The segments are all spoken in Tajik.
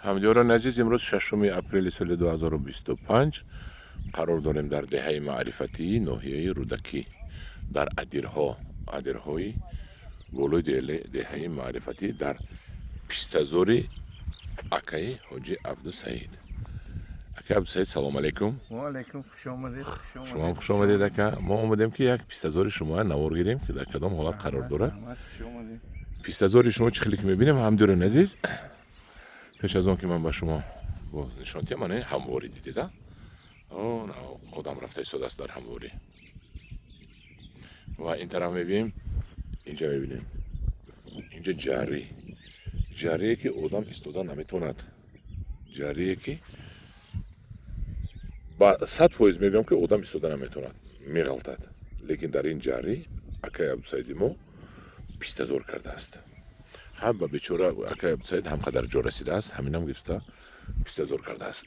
Ҳамдиёрони азиз, имрӯз 6 апрели соли 2025 қарор дорем дар деҳаи Маърифатии ноҳияи Рӯдакӣ, дар адирҳо, адирҳои болои деҳаи Маърифатӣ, дар пистазори акаи ҳоҷи Абдусаид. Акаи Абдусаид, салом алейкум. Ваалайкум, хуш омадед. Шумоам хуш омадед, ака. Мо омадем, ки як пистазори шумо навор гирем, ки дар кадом ҳолат қарор дорад. Хуш омадед. Пистазори шумо чӣ хеле ки мебинем, ҳамдиёрони азиз, пеш аз он ки ман ба шумо боз нишон диҳам, мана ин ҳамворӣ дидед, а одам рафта истодааст дар ҳамворӣ. Ва ин тараф мебинем, инҷа мебинем, инҷа ҷарӣ, ҷарие ки одам истода наметавонад, ҷарие ки ба 100% мегӯям, ки одам истода наметавонад, меғалтад. Лекин дар ин ҷарӣ акаи Абдусаиди мо пистазор кардааст. Ҳам ба бечора акаи Абдусаид ҳам қадар ҷо расидааст, ҳаминам гирифта пистазор кардааст.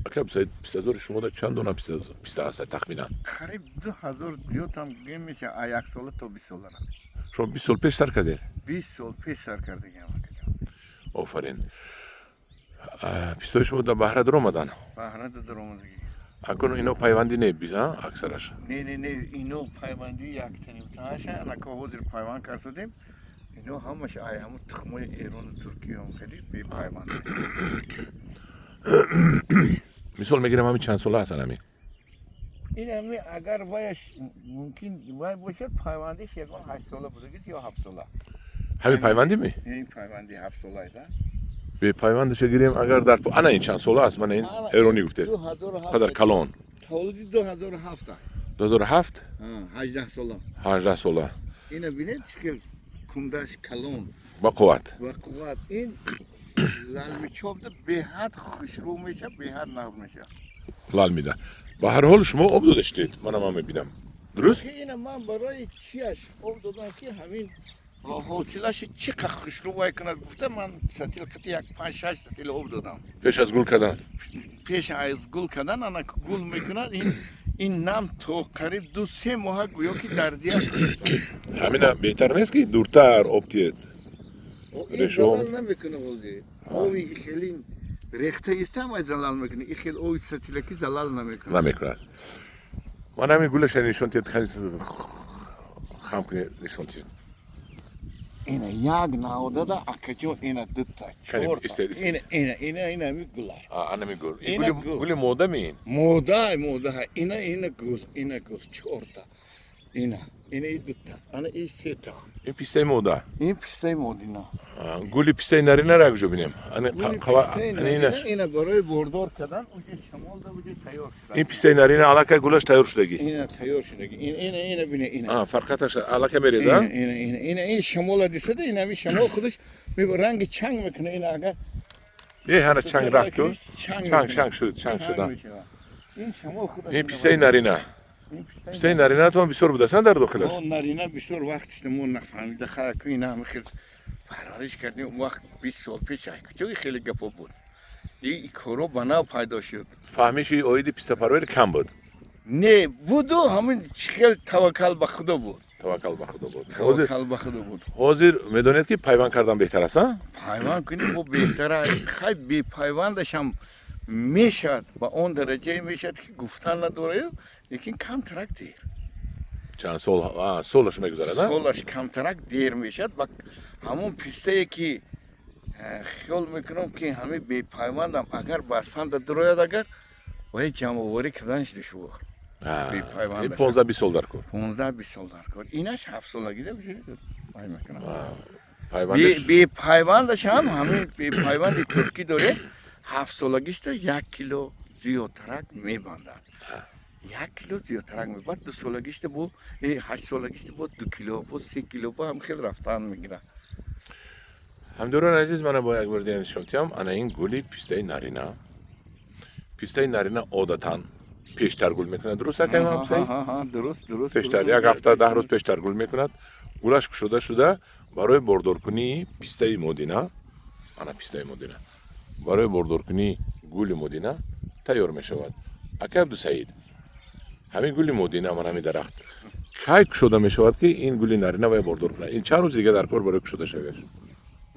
Акаи Абдусаид, пистазори шумо чанд дона писта аст тахминан? Қариб 2000 зиёдам гӯем меша, а яксола то 20 солара. Шумо 20 сол пеш сар кардед? 20 сол пеш сар кардагиам, акаҷон. Офарин. Пистои шумо дар баҳра даромаданд? Баҳра даромадагӣ. Акун ино пайвандӣ не, аксараш? Не, не, не, ино пайвандӣ яктанимтааша, анака ҳозир пайванд кардодем. Ино ҳамаш ай ҳамун тухмои Эрону Туркиям, хеле бепайванд. Мисол мегирем, ҳамин чанд сола ҳастанд ҳамин? Ин ҳами агар ваяш мумкин вай бошад, пайвандиш ягон 8 сола будагист ё 7 сола. Ҳамин пайвандӣ ми? Ин пайванди 7 сола да. Бепайвандаша гирем агар, дар ана ин чанд сола аст? Мана ин эронӣ гуфтед, қадар калон. Таваллуди 2007. 2007. 18 сола. 18 сола. Ина бинед, чӣ хел кундаш калон. Ба қувват. Ба қувват. Ин лалми чобда беҳад хушрӯ меша, беҳад нағз меша. Лал мида. Ба ҳар ҳол шумо об додаштед, мана ман мебинам, дуруст? Ки ина ман барои чиаш об додам, ки ҳамин ҳосилаши чӣ қа хушрӯ вай кунад гуфта, ман сатил қати як панҷ шаш сатил об додам. Пеш аз гул кардан. Пеш аз гул кардан. Ана гул мекунад, ин нам то қариб 2-3 моҳа гӯё ки дар дия. Ҳамина беҳтар нест, ки дуртар об тиед? Ин Решо. залал намекунад. Ҳозир оби хеле рехта истам, вай залал мекунад. И хел оби сатилаки залал намекунад. Намекунад. Ман ҳамин гулаша нишон тиед, хам кунед, нишон тиед. Ина як навдада, акаҷон, ина дута, Кани, чорта. Истед, истед. Ина, ина, ина, ина ами гула. Анами гул. Ин Ина гули гул. Гули мода ин? Мода, мода. Ина, ина гул, ина гул, чорта. Ина, ина и дута, ана и сета. Ин пистаи мода? Ин пистаи модина. Гули пистаи наринара як ҷо бинем. Ани Гули пистаи ани нарина, инаш. Ина барои бордор кардан уҷа шамолда уҷа тайёр шуда. Ин пистаи нарина аллакай гулаш тайёр шудагӣ. Ина тайёр шудаги. Ин, ина, ина бине, ина. Фарқаташ аллакай мереза. Ина, ина, ина, ина, ин шамола дисада, ина ами шамол худаш ранги чанг мекунад, ина агар Е, ҳана чанг рафт ку. Чанг чанг мекунад. Чанг шуд, чанг шуда. Мешавад. Ин шамол худаш. Ин пистаи нарина. Ин пистаи Пистаи наринатон бисёр будасан дар дохилаш? Мо нарина бисёр вақт шуда, мо нафаҳмида хаку ина ҳами хел парвариш кардем. Он вақт 20 сол пеш ай куҷои хеле гапо буд? И коро ба нав пайдо шуд. Фаҳмиши оиди пистапарварӣ кам буд? Не буду, ҳамин чӣ хел таваккал ба худо буд. Таваккал ба худо буд. Ҳозир Таваккал ба худо буд. Ҳозир медонед, ки пайванд кардан беҳтар аст, а? Пайванд кунӣ бо беҳтара. Хай, бепайвандашам мешавад, ба он дараҷае мешавад, ки гуфтан надораю, лекин камтарак дер. Чанд сол солаш мегузарад, а? Солаш камтарак дер мешавад. Ба ҳамон пистае ки хиёл мекунам, ки ҳамин бепайвандам агар ба санда дурояд, агар вай ҷамъоварӣ карданаш душвор. Бепайванд. Ин 15-20 сол дар кор. 15-20 сол дар кор. Инаш 7 солагида вай мекунам. Пайвандаш. Бепайвандаш ҳам, ҳамин бепайванди туркӣ доред, 7 солагишта 1 кило зиёдтарак мебандад, 1 кило зиёдтарак мебанд. 2 солагишта бо 8 солагишта бо 2 кило, бо 3 кило, бо ҳам хел рафтан мегирад. Ҳамдиёрони азиз, мана бо як бор дигар нишон диҳам. Ана ин гули пистаи нарина. Пистаи нарина одатан пештар гул мекунад, дуруст, акай Мамсаид? Дуруст, дуруст. Пештар, як ҳафта, 10 рӯз пештар гул мекунад. Гулаш кушода шуда барои бордоркунии пистаи модина, ана пистаи модина, барои бордоркунии гули модина тайёр мешавад. Акай Абдусаид, ҳамин гули модина, ман ҳамин дарахт кай кушода мешавад, ки ин гули нарина вай бордор кунад? Ин чанд рӯз дига дар кор барои кушода шавиаш?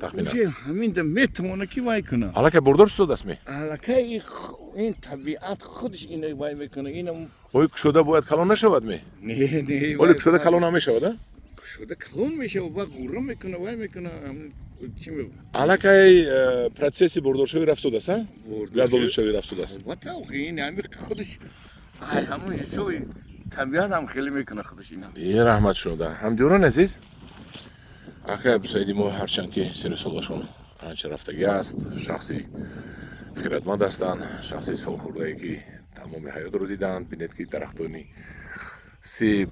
Тахминан. Уже ҳаминда метавона ки вай кунад. Аллакай бордор шудааст ме? Аллакай ин табиат худаш ина вай мекунад. Ина Ой, кушода бояд калон нашавад ме? Не, не. Оли кушода калон намешавад, а? Кушода калон мешавад, баъд ғурра мекунад, вай мекунад. Чӣ мегӯ? Аллакай процесси бордоршавӣ рафтодааст, а? Гардолудшавӣ рафтодааст. Албатта, ин ҳами худаш ай ҳамон ҳисоби табиат ҳам хеле мекунад худаш ина. Е, раҳмат шуда. Ҳамдиёрон азиз, акай Абдусаиди мо ҳарчанд ки сину солашон анча рафтагӣ аст, шахси хиратманд ҳастанд, шахси солхӯрдае ки тамоми ҳаётро диданд. Бинед ки дарахтони себ,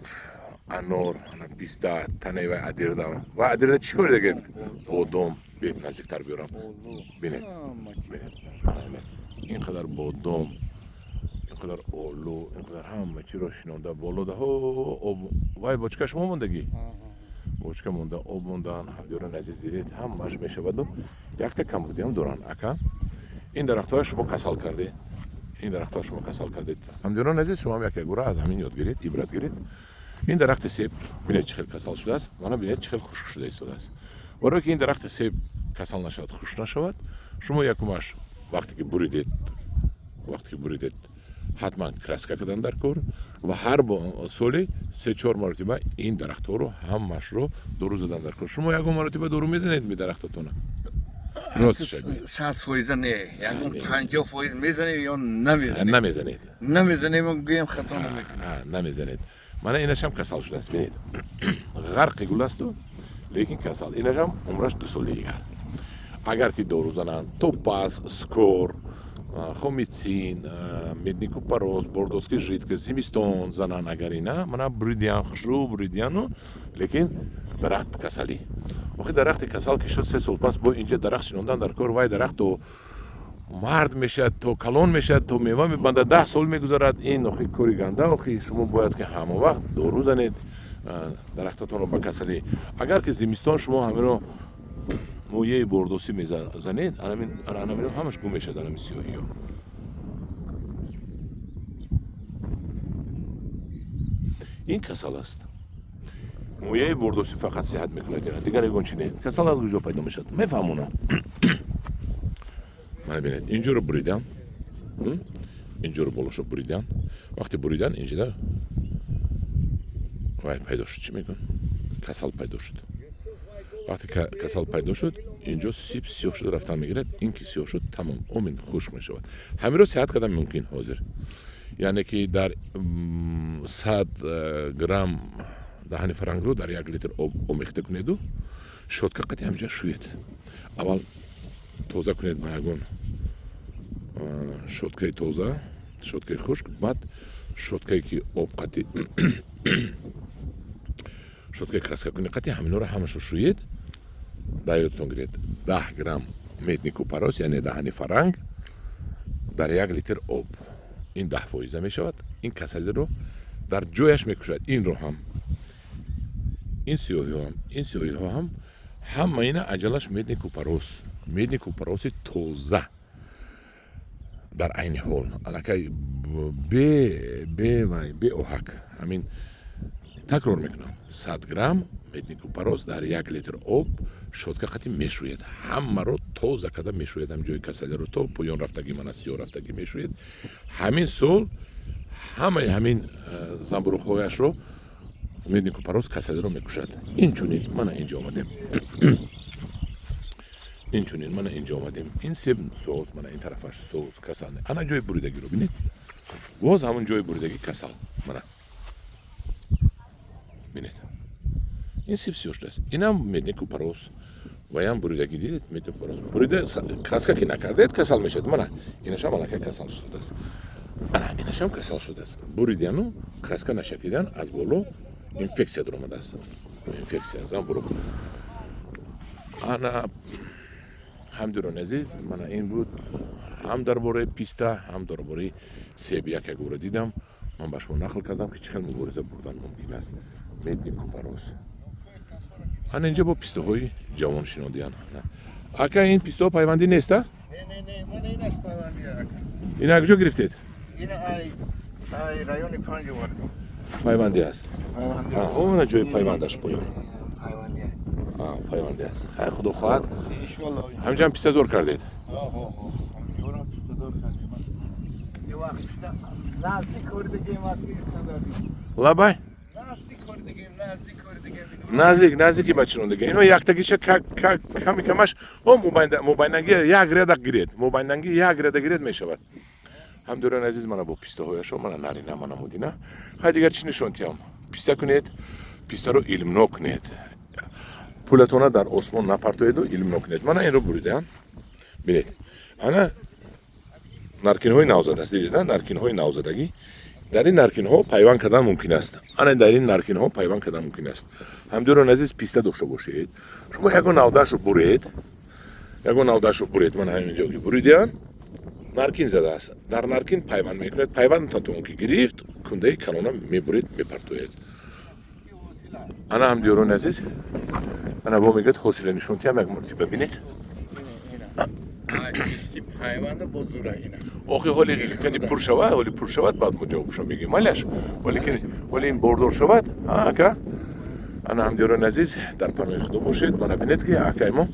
анор, ана писта, танаи вай адирда. Вай адирда чӣ кор дегед? Бодом. Биед наздиктар биёрам. Бинед. Бинед. Ин қадар бодом, ин қадар олу, ин қадар ҳама чиро шинонда болода. Ҳо, об вай бочка шумо мондагӣ? Бочка монда, об мондан. Ҳамдиёрон азиз, дидед, ҳамааш мешаваду якта камбудиам доранд, ака. Ин дарахтҳоя шумо касал кардед. Ин дарахтҳоя шумо касал кардед. Ҳамдиёрон азиз, шумо ҳам як гура аз ҳамин ёд гиред, ибрат гиред. Ин дарахти себ бинед чӣ хел касал шудааст, мана бинед чӣ хел хушк шуда истодааст. Барое ки ин дарахти себ касал нашавад, хушк нашавад, шумо якумаш вақте ки буридед, вақте ки буридед, ҳатман краска кардан дар кор ва ҳар соли се-чор маротиба ин дарахтҳоро ҳамаашро дору задан дар кор. Шумо ягон маротиба дору мезанед ми дарахтотона? Рост шагӯед. 100% не, ягон 50% мезанем ё намезанем. Намезанед. Намезанем, гӯем хато намекунем. Намезанед. Мана инашам касал шудааст, бинед. Ғарқи гул асту, лекин касал. Инашам умраш 2 соли дигар. Агар ки дору зананд, топаз, скор, хомитсин, медный купорос, бордоски жидкость, зимистон зананд агар ина, мана буридиан, хушрӯ буридиану, лекин дарахт касалӣ. Охи дарахти касал ки шуд 3 сол пас бо инҷа дарахт шинондан дар кор, вай дарахт то мард мешавад, то калон мешавад, то мева мебандад, 10 сол мегузарад. Ин охи кори ганда, охи шумо бояд ки ҳама вақт дору занед дарахтатонро ба касалӣ. Агар ки зимистон шумо ҳамиро мояи бордосӣ мезанед, анамино ҳамаш гум мешавад, анами сиёҳиё. Ин касал аст. Мояи бордосӣ фақат сиҳат мекунад, дигар ягон чи не. Касал аз куҷо пайдо мешавад? Мефаҳмонам. Мана бинед, инҷоро буридам, инҷоро болошо буридам. Вақте буридан инҷода вай пайдо шуд, чӣ мегӯн? Касал пайдо шуд. Вақте касал пайдо шуд, инҷо сиб сиёҳ шуда рафтан мегирад. Ин ки сиёҳ шуд, тамом, омин хушк мешавад. Ҳамиро сиҳат кардан мумкин ҳозир. Яъне ки дар 100 грамм даҳани фарангро дар 1 литр об омехта кунеду шотка қати ҳамҷа шӯед. Аввал тоза кунед ба ягон шоткаи тоза, шоткаи хушк, баъд шоткае ки об қати шоткаи краска кунед қати ҳаминора ҳамашо шӯед. Дар ёдтон гиред 10 грамм медный купорос, яъне даҳани фаранг дар 1 литр об. Ин 10% мешавад. Ин касалиро дар ҷояш мекушад. Инро ҳам, ин сиёҳиҳо ҳам, ин сиёҳиҳо ҳам, ҳама ина аҷалаш медный купорос, медный купороси тоза дар айни ҳол, аллакай бе вай, бе оҳак. Ҳамин такрор мекунам, 100 грамм медный купорос дар 1 литр об шотка қати мешӯед. Ҳамаро тоза карда мешӯед, ҳам ҷои касалиро то поён рафтагӣ, мана сиёҳ рафтагӣ мешӯед. Ҳамин сол ҳамаи ҳамин замбуруғҳояшро медный купорос касалиро мекушад. Инчунин мана инҷо омадем. Инчунин мана инҷо омадем. Ин себ соз, мана ин тарафаш соз, касал. Ана ҷои буридагиро бинед. Боз ҳамон ҷои буридагӣ касал. Мана. Бинед. Ин себ сиёҳ шудааст. Инам медный купорос. Ваям буридагӣ дидед, медный купорос. Бурида краска ки накардед, касал мешавад. Мана инашам аллакай касал шудааст. Ана инашам касал шудааст. Буридиану краска нашакидан аз боло инфексия даромадааст. Инфексия, замбуруғ. Ана ҳамдирони азиз, мана ин буд ҳам дар бораи писта, ҳам дар бораи себ. Як як бора дидам, ман ба шумо нақл кардам ки чӣ хел мубориза бурдан мумкин аст. Медный купорос. Ана инҷа бо пистаҳои ҷавон шинодиян. Ака, ин пистаҳо пайвандӣ нест, а? Не, не, не, мана инаш пайвандӣ, ака. Ина куҷо гирифтед? Ина ай райони панҷ овардем. Пайвандӣ аст. Пайвандӣ. Ана ҷои пайвандаш поён. Пайвандӣ. Пайванде аст. Хай, худо хоҳад. Иншоалло. Ҳамҷам пистазор кардед? Ҳамҷорам пистазор кардем. Е вақт наздик кордагем, Лабай. Наздик кордагем, наздик кордагем. Наздик, наздики бачинондага. Ино яктагиша ками камаш о мобайнанги як ряда гиред, мобайнанги як ряда гиред мешавад. Ҳамдиёрони азиз, мана бо пистаҳояшо, мана нарина, мана мудина. Хай, дигар чӣ нишон тиҳам? Писта кунед, пистаро илмнок кунед, пулатона дар осмон напартоеду илмнок кунед. Мана инро буридаам, бинед, ана наркинҳои навзад аст, дидед, наркинҳои навзадагӣ. Дар ин наркинҳо пайванд кардан мумкин аст, ана дар ин наркинҳо пайванд кардан мумкин аст. Ҳамдиёрони азиз, писта дошта бошед, шумо ягон навдаашро буред, ягон навдаашро буред. Мана ҳамин ҷо ки буридиан, наркин задааст, дар наркин пайванд мекунед. Пайвандтон ки гирифт, кундаи калона мебуред, мепартоед. Ана, ҳамдиёрони азиз, ана бо мегӯяд, ҳосила нишонтиам як мартиба, бинед. Пайванда бо зура ина. Охи, ҳоли кани пур шавад, ҳоли пур шавад, баъд мо ҷавобшо мегӯем. Малаш, ҳоли ҳоли ин бордор шавад, ака. Ана, ҳамдиёрони азиз, дар паноҳи худо бошед. Мана бинед, ки акай мо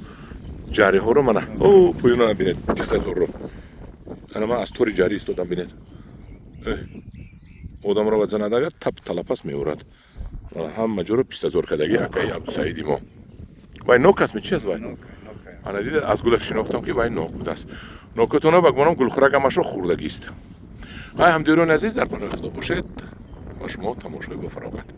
ҷариҳоро, мана о пӯёнана бинед, пистазорро. Ана ман аз тори ҷарӣ истодам, бинед, одамро ва занад, агар тап талапас меорад. Ҳама ҷоро пистазор кардаги акаи Абдусаиди мо. Вай нок аст, чи аст вай? Ана дида, аз гулаш шинохтам, ки вай нок будааст. Нокатона ба гумонам гулхӯрак ҳамашо хӯрдагист. Ҳай, ҳамдиёрони азиз, дар паноҳи худо бошед ва шумо тамошои бо фароғат.